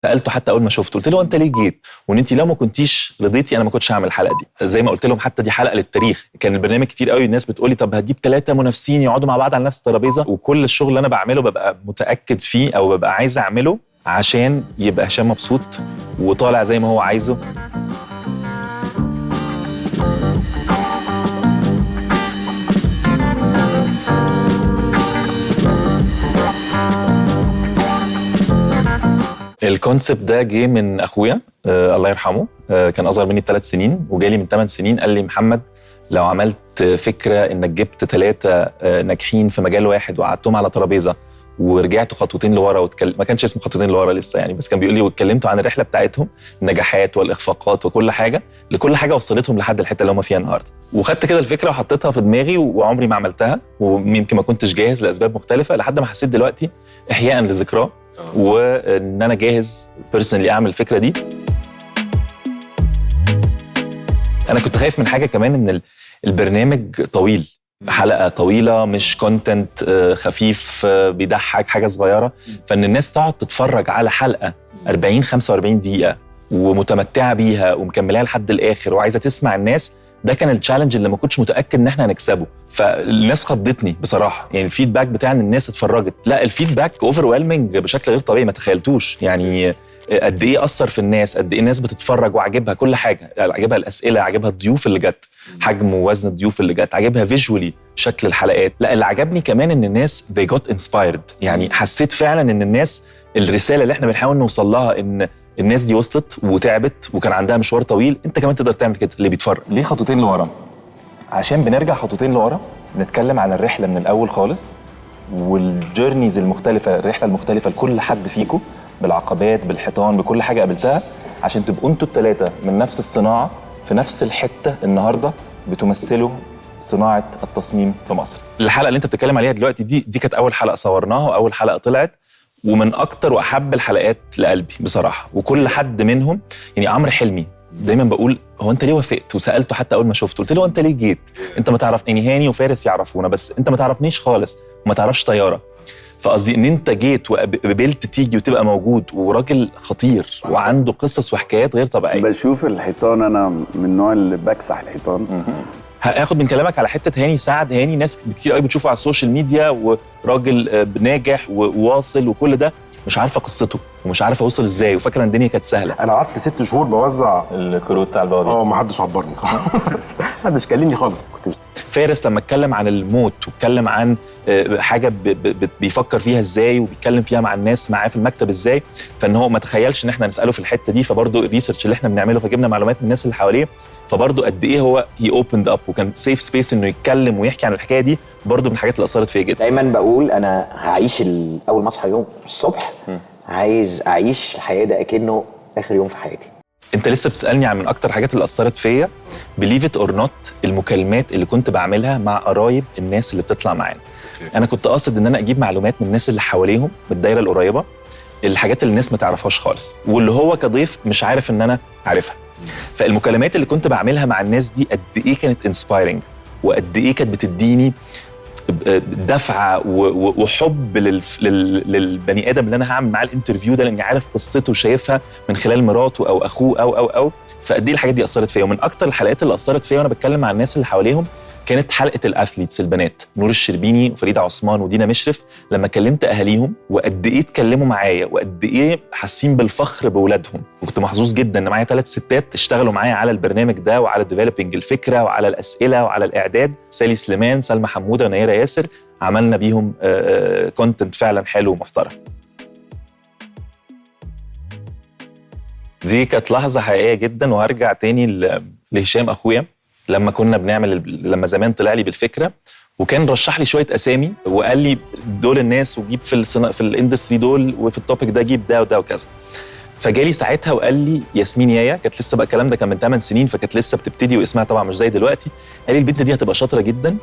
سالته حتى اول ما شفته، قلت له انت ليه جيت؟ وان انت لو ما كنتيش رضيتي انا ما كنتش هعمل الحلقة دي. زي ما قلت لهم حتى دي حلقة للتاريخ. كان البرنامج كتير قوي الناس بتقول لي طب هتجيب 3 منافسين يقعدوا مع بعض على نفس الترابيزة، وكل الشغل اللي انا بعمله ببقى متاكد فيه او ببقى عايز اعمله عشان يبقى هشام مبسوط وطالع زي ما هو عايزه. ال concept ده جه من اخويا الله يرحمه، كان اصغر مني ب3 سنين، وجالي من 8 سنين قال لي محمد لو عملت فكرة انك جبت 3 ناجحين في مجال واحد وقعدتهم على ترابيزة ورجعتوا خطوتين لورا ما كانش اسمه خطوتين لورا لسه يعني، بس كان بيقول لي واتكلمتوا عن الرحلة بتاعتهم، النجاحات والاخفاقات وكل حاجة، لكل حاجة وصلتهم لحد الحتة اللي هم فيها النهارده. وخدت كده الفكرة وحطيتها في دماغي وعمري ما عملتها، ويمكن ما كنتش جاهز لاسباب مختلفة، لحد ما حسيت دلوقتي احياء لذكراه وان انا جاهز personally اعمل الفكرة دي. انا كنت خايف من حاجة كمان، ان البرنامج طويل، حلقة طويلة مش content خفيف بيضحك، حاجة صغيرة، فان الناس تقعد تتفرج على حلقة 40 45 دقيقة ومتمتعه بيها ومكملاها لحد الاخر وعايزه تسمع الناس، ده كان ال challenge اللي ما كنتش متاكد ان احنا هنكسبه. فالناس خضتني بصراحة، يعني ال feedback بتاع ان الناس اتفرجت، لا ال feedback overwhelming بشكل غير طبيعي، ما تخيلتوش يعني قد ايه اثر في الناس، قد ايه الناس بتتفرج وعاجبها كل حاجة، عاجبها الاسئلة، عاجبها الضيوف اللي جت، حجم ووزن الضيوف اللي جت، عاجبها visually شكل الحلقات. لا اللي عجبني كمان ان الناس they got inspired، يعني حسيت فعلا ان الناس الرسالة اللي احنا بنحاول نوصل لها ان الناس دي وصلت وتعبت وكان عندها مشوار طويل، انت كمان تقدر تعمل كده. اللي بيتفرج ليه خطوتين لورا؟ عشان بنرجع خطوتين لورا نتكلم عن الرحلة من الاول خالص وال journeys المختلفة، الرحلة المختلفة لكل حد فيكم، بالعقبات بالحيطان بكل حاجة قابلتها، عشان تبقوا انتوا الثلاثة من نفس الصناعة في نفس الحتة النهارده بتمثلوا صناعة التصميم في مصر. الحلقة اللي انت بتتكلم عليها دلوقتي دي كانت اول حلقة صورناها واول حلقة طلعت، ومن اكتر واحب الحلقات لقلبي بصراحة. وكل حد منهم يعني عمرو حلمي دايما بقول هو انت ليه وافقت؟ وسالته حتى اول ما شفته قلت له انت ليه جيت؟ انت ما تعرف يعني هاني وفارس يعرفونا، بس انت ما تعرفنيش خالص وما تعرفش طيارة. فقصدي ان انت جيت وقبلت تيجي وتبقى موجود، وراجل خطير وعنده قصص وحكايات غير طبيعية. بشوف الحيطان، انا من النوع اللي بكسح الحيطان. هاخد من كلامك على حتة هاني سعد. هاني ناس كتير قوي بتشوفه على ال social media وراجل ناجح وواصل وكل ده، مش عارفه قصته ومش عارفه اوصل ازاي، وفاكره ان الدنيا كانت سهلة. انا قعدت 6 شهور بوزع الكروت بتاع البوابين، ما حدش عبرني، ما حدش كلمني خالص. كنت فارس لما اتكلم عن الموت واتكلم عن حاجة بيفكر فيها ازاي وبيتكلم فيها مع الناس معاه في المكتب ازاي، فان هو ما تخيلش ان احنا نساله في الحتة دي. فبرضه ال research اللي احنا بنعمله فجبنا معلومات من الناس اللي حواليه، فبرضه قد ايه هو he opened up وكان safe space انه يتكلم ويحكي عن الحكاية دي، برضه من الحاجات اللي اثرت فيا جدا. دايما بقول انا هعيش اول ما اصحى يوم الصبح عايز اعيش الحياة ده اكنه اخر يوم في حياتي. انت لسه بتسالني عن من اكتر الحاجات اللي اثرت فيا، believe it or not، المكالمات اللي كنت بعملها مع قرايب الناس اللي بتطلع معانا. انا كنت قاصد ان انا اجيب معلومات من الناس اللي حواليهم من الدايرة القريبة، الحاجات اللي الناس ما تعرفهاش خالص واللي هو كضيف مش عارف ان انا عارفها. فالمكالمات اللي كنت بعملها مع الناس دي قد ايه كانت inspiring، وقد ايه كانت بتديني دفعه وحب للبني ادم اللي انا هعمل معاه ال interview ده، لاني عارف قصته وشايفها من خلال مراته او اخوه او او او. فقد ايه الحاجات دي اثرت فيا. ومن اكتر الحلقات اللي اثرت فيا وانا بتكلم مع الناس اللي حواليهم كانت حلقة ال athletes البنات، نور الشربيني وفريدة عثمان ودينا مشرف، لما كلمت اهاليهم وقد ايه اتكلموا معايا وقد ايه حاسين بالفخر باولادهم. وكنت محظوظ جدا ان معايا 3 ستات اشتغلوا معايا على البرنامج ده وعلى developing الفكرة وعلى الاسئلة وعلى الاعداد، سالي سليمان، سلمى حموده، ونيره ياسر. عملنا بيهم content فعلا حلو ومحترم. دي كانت لحظة حقيقية جدا. وهرجع تاني لهشام اخويا، لما كنا بنعمل، لما زمان طلع لي بالفكرة وكان رشح لي شوية اسامي وقال لي دول الناس، وجيب في ال industry دول، وفي ال topic ده جيب ده وده وكذا. فجالي ساعتها وقال لي ياسمين يايا، كانت لسه بقى الكلام ده كان من 8 سنين، فكانت لسه بتبتدي واسمها طبعا مش زي دلوقتي. قال لي البنت دي هتبقى شاطرة جدا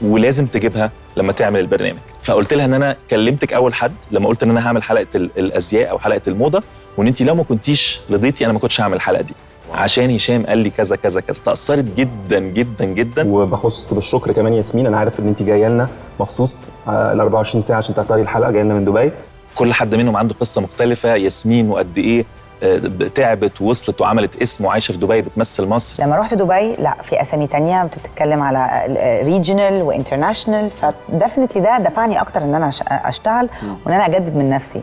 ولازم تجيبها لما تعمل البرنامج. فقلت لها ان انا كلمتك اول حد لما قلت ان انا هعمل حلقة الازياء او حلقة الموضة، وان انت لو ما كنتيش رضيتي انا ما كنتش هعمل الحلقة دي، عشان هشام قال لي كذا كذا كذا. تأثرت جدا جدا جدا. وبخص بالشكر كمان ياسمين، انا عارف ان انت جاية لنا مخصوص ال 24 ساعة عشان تحضري الحلقة، جاية لنا من دبي. كل حد منهم عنده قصة مختلفة. ياسمين وقد ايه تعبت ووصلت وعملت اسم وعايشة في دبي بتمثل مصر. لما رحت دبي لا، في اسامي تانية بتتكلم على regional و international، ف definitely ده دفعني اكتر ان انا اشتغل وان انا اجدد من نفسي.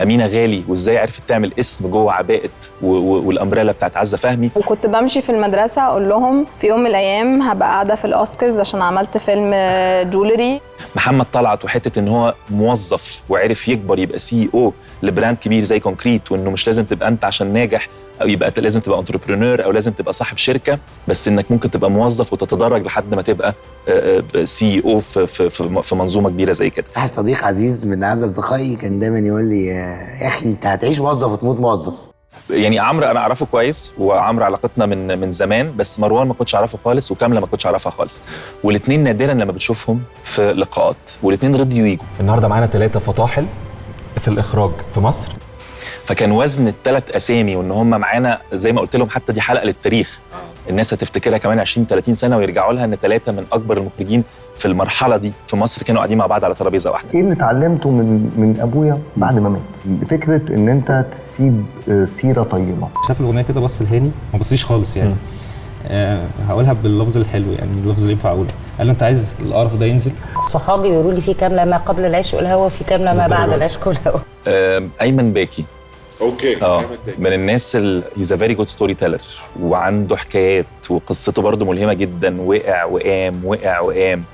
امينه غالي وازاي عرفت تعمل اسم جوه عباءه وال umbrella بتاعت عزه فهمي. وكنت بمشي في المدرسة اقول لهم في يوم من الايام هبقى قاعدة في الاوسكارز عشان عملت فيلم jewelry. محمد طلعت وحتة ان هو موظف وعرف يكبر يبقى CEO ل brand كبير زي Concrete، وانه مش لازم تبقى انت عشان ناجح او يبقى لازم تبقى entrepreneur او لازم تبقى صاحب شركة، بس انك ممكن تبقى موظف وتتدرج لحد ما تبقى CEO في منظومة كبيرة زي كده. واحد صديق عزيز من اعز اصدقائي كان دايما يقول لي يا اخي انت هتعيش موظف وتموت موظف. يعني عمرو انا اعرفه كويس، وعمرو علاقتنا من زمان، بس مروان ما كنتش اعرفه خالص، وكامله ما كنتش اعرفها خالص، والاثنين نادرا لما بتشوفهم في لقاءات، والاثنين رضيوا يجوا. النهارده معانا 3 فطاحل في الاخراج في مصر، فكان وزن الثلاث اسامي وان هم معانا زي ما قلت لهم حتى دي حلقة للتاريخ، الناس هتفتكرها كمان 20 30 سنة ويرجعوا لها ان 3 من اكبر المخرجين في المرحلة دي في مصر كانوا قاعدين مع بعض على ترابيزة واحدة. ايه اللي اتعلمته من ابويا بعد ما مات؟ فكرة ان انت تسيب سيره طيبة. شاف الاغنية كده بص لهاني، ما بصليش خالص يعني. هقولها باللفظ الحلو يعني اللفظ اللي ينفع اقوله. قال له انت عايز القرف ده ينزل؟ صحابي بيقولوا لي في كاملة ما قبل العشق والهوى وفي كاملة ما بعد العشق والهوى. ايمن باكي. okay. من الناس اللي he's a very good storyteller، وعنده حكايات وقصته برضه ملهمة جدا. وقع وقام وقع وقام،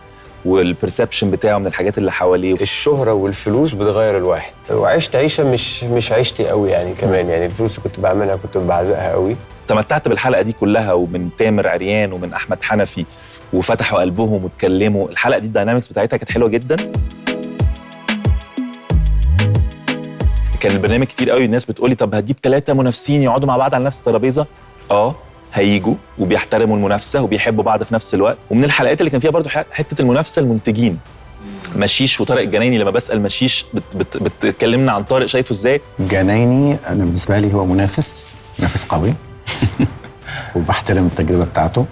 وال perception بتاعه من الحاجات اللي حواليه. الشهرة والفلوس بتغير الواحد، وعشت عيشه مش عيشتي قوي يعني كمان، يعني الفلوس اللي كنت بعملها كنت بعزقها قوي. تمتعت بالحلقة دي كلها، ومن تامر عريان ومن احمد حنفي، وفتحوا قلبهم واتكلموا. الحلقة دي ال dynamics بتاعتها كانت حلوة جدا. كان البرنامج كتير قوي الناس بتقولي طب هتجيب 3 منافسين يقعدوا مع بعض على نفس الترابيزة؟ هيجوا وبيحترموا المنافسة وبيحبوا بعض في نفس الوقت. ومن الحلقات اللي كان فيها برضو حتة المنافسة المنتجين، مشيش وطارق الجنايني. لما بسال مشيش بتكلمنا عن طارق شايفه ازاي؟ الجنايني انا بالنسبة لي هو منافس قوي وبحترم التجربة بتاعته.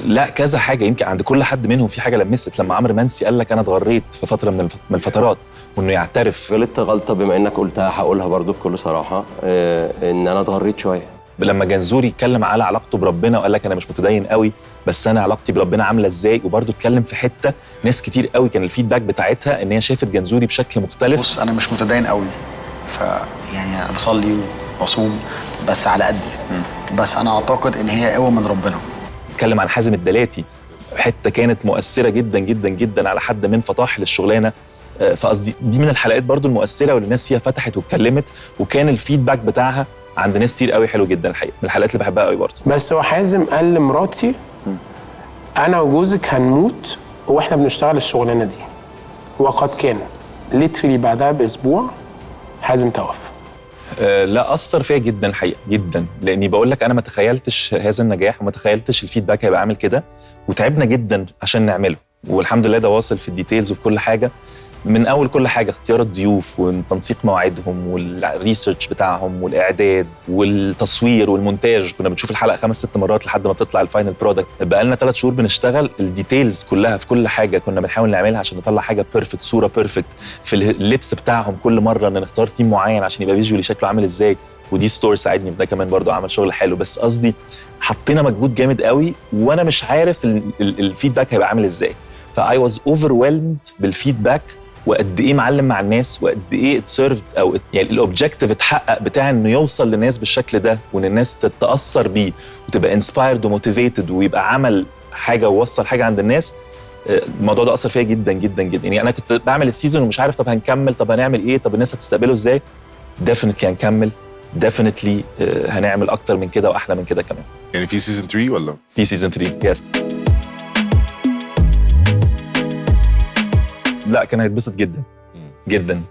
لا كذا حاجة يمكن عند كل حد منهم في حاجة لمست. لما عمرو منسي قال لك انا اتغريت في فترة من الفترات، وانه يعترف. غلطت غلطه بما انك قلتها هقولها برضو بكل صراحة، ان انا اتغريت شوية. لما جنزوري اتكلم على علاقته بربنا وقال لك انا مش متدين قوي بس انا علاقتي بربنا عامله ازاي، وبرضو اتكلم في حتة ناس كتير قوي كان ال feedback بتاعتها ان هي شافت جنزوري بشكل مختلف. بص انا مش متدين قوي، ف يعني انا بصلي وبصوم بس على قدي، بس انا اعتقد ان هي قوة من ربنا. اتكلم عن حازم الدلاتي، حتة كانت مؤثرة جدا جدا جدا على حد من فطاحل الشغلانة. فقصدي دي من الحلقات برضو المؤثرة واللي الناس فيها فتحت واتكلمت، وكان ال feedback بتاعها عند ناس كتير قوي حلو جدا الحقيقة. من الحلقات اللي بحبها قوي برضو. بس هو حازم قال لمراتي انا وجوزك هنموت واحنا بنشتغل الشغلانة دي، وقد كان literally بعدها باسبوع حازم توفى. لا اثر فيا جدا الحقيقة جدا، لاني بقول لك انا ما تخيلتش هذا النجاح وما تخيلتش ال feedback هيبقى عامل كده، وتعبنا جدا عشان نعمله، والحمد لله ده واصل في ال details وفي كل حاجة. من اول كل حاجة، اختيار الضيوف وتنسيق مواعيدهم وال research بتاعهم والاعداد والتصوير والمونتاج. كنا بنشوف الحلقة 5 6 مرات لحد ما بتطلع ال final product. بقالنا 3 شهور بنشتغل ال details كلها في كل حاجة كنا بنحاول نعملها عشان نطلع حاجة perfect، صوره perfect في اللبس بتاعهم. كل مرة ان نختار ثيم معين عشان يبقى visually شكله عامل ازاي، ودي store ساعدني في ده كمان برضو، عمل شغل حلو. بس قصدي حطينا مجهود جامد قوي، وانا مش عارف ال feedback هيبقى عامل ازاي. ف I was overwhelmed بال feedback، وقد ايه معلم مع الناس، وقد ايه it served، او يعني ال objective اتحقق بتاع انه يوصل للناس بالشكل ده، وان الناس تتاثر بيه وتبقى inspired و motivated، ويبقى عمل حاجة ووصل حاجة عند الناس. الموضوع ده اثر فيا جدا جدا جدا. يعني انا كنت بعمل ال season ومش عارف طب هنكمل، طب هنعمل ايه، طب الناس هتستقبله ازاي. definitely هنكمل، definitely هنعمل اكتر من كده واحلى من كده كمان. يعني في season 3 ولا؟ في season 3 yes. لا كان هيتبسط جدا جدا،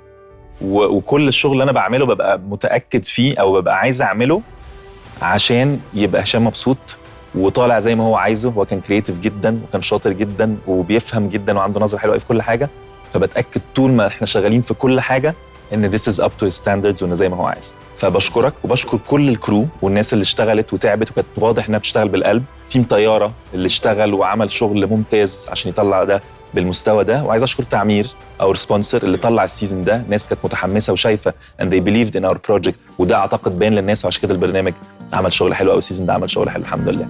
وكل الشغل اللي انا بعمله ببقى متاكد فيه او ببقى عايز اعمله عشان يبقى هشام مبسوط وطالع زي ما هو عايزه. هو كان creative جدا وكان شاطر جدا وبيفهم جدا وعنده نظره حلوة في كل حاجة، فبتاكد طول ما احنا شغالين في كل حاجة ان this is up to his standards وان زي ما هو عايز. فبشكرك وبشكر كل ال crew والناس اللي اشتغلت وتعبت وكانت واضح انها بتشتغل بالقلب، team طيارة اللي اشتغل وعمل شغل ممتاز عشان يطلع ده بالمستوى ده، وعايز اشكر تعمير our sponsor اللي طلع ال season ده، ناس كانت متحمسة وشايفه and they believed in our project، وده اعتقد بان للناس، وعشان كده البرنامج عمل شغل حلو قوي، ال season ده عمل شغل حلو الحمد لله.